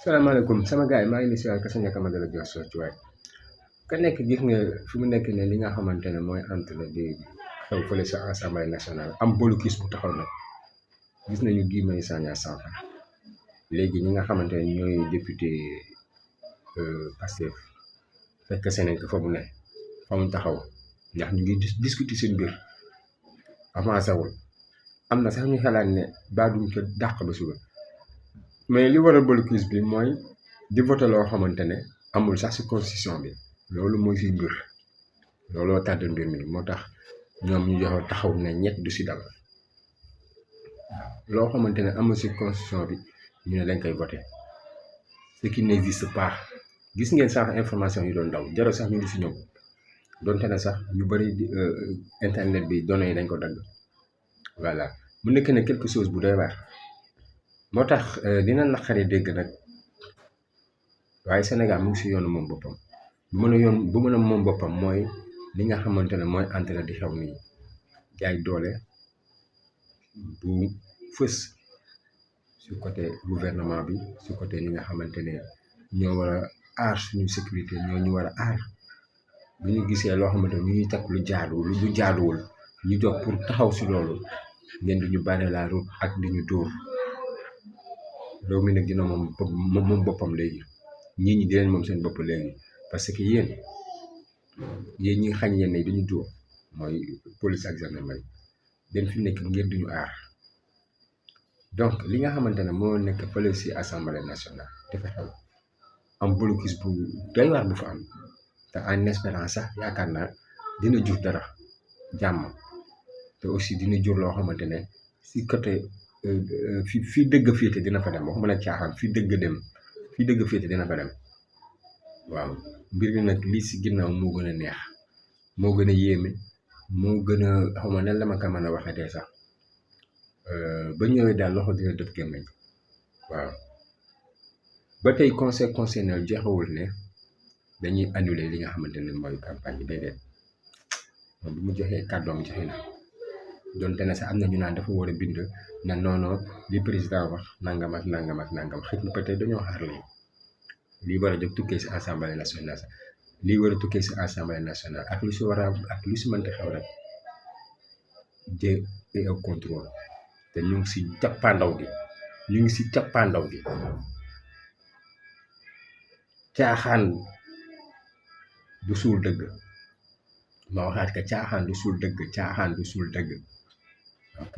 salaamaaleykum sama gars yi maa ngi nii si waat kese nekk ma dala jox soo ci waay ka nekk gis nga fi mu nekk ne li nga xamante ne mooy entre di xew fële sa assemblée nationale am bolukis bu taxaw nag gis nañu Guy Marius Sagna sànq léegi ñi nga xamante ne ñooy député Pastef fekk Sénégal fa mu ne fa mu taxaw ndax ñu ngi discuter seen biir avancé wul am na sax ñu xalaat ne baa duñ ko dàq ba suba mais li war a blocus bi mooy di voté loo xamante ne amul sax si constitution bi loolu mooy si mbir looloo tàddal mbir mi moo tax ñoom ñu joxe taxaw ne ñett du si dal waaw loo xamante ne amul si constitution bi ñu ne lañ koy voté ce qui n'existe pas gis ngeen sax information yi doon daw jarul sax ñu ngi si ñëw donte ne sax ñu bëri internet bi données yi dañ ko dagg voilà mu nekk ne quelque chose bu doy waar. moo tax dina naqari dégg nag waaye Sénégal mu ngi si yoonu moom boppam bu mën a moom boppam mooy li nga xamante ne mooy entre di xew nii jaay doole bu fës su côté gouvernement bi su côté ñi nga xamante ne ñoo war a aar suñu sécurité ñoo ñu war a aar bu ñu gisee loo xamante ne ñu ñuy teg lu jaaduwul ñu jóg pour taxaw si loolu ngeen di ñu barrer la route ak di ñu dóor. réew mi nag dina moom boppam léegi ñii ñi di leen moom seen bopp léegi parce que yéen ñi nga xañ yéen ne dañu dóor mooy police ak gendarmerie dañ fi nekk ngir duñu aar donc li nga xamante ne moo nekk fële si assemblée nationale dafa xew am blocus bu doy waar bu fa am te en espérance sax yaakaar naa dina jur dara jàmm te aussi dina jur loo xamante ne si côté fii dëgg féete dina fa dem waxuma la caaxaan fii dëgg féete dina fa dem waaw mbir mi nag lii si ginnaaw moo gën a neex moo gën a yéeme moo gën a xawma nan la ma ko mën a waxatee sax ba ñëwee daal loxo dina dëpp gémmiñ waaw ba tey conseil constitutionnel joxewul ne dañuy annuler li nga xamante ne mooy campagne bi déedéet moom bu mu joxee kàddoom joxe na donte ne sax am na ñu naan dafa war a bind na noono li président wax nangam ak nangam ak nangam xëy na peut-être dañoo xaar lii war a jóg tukkee si assemblée nationale sax lii war a tukkee si assemblée nationale ak lu si war a ak lu si mënti xew rek Dieu est au contrôle te ñu ngi si cappaandaw gi caaxaan du suul dëgg ma waxaat ka caaxaan du suul dëgg ok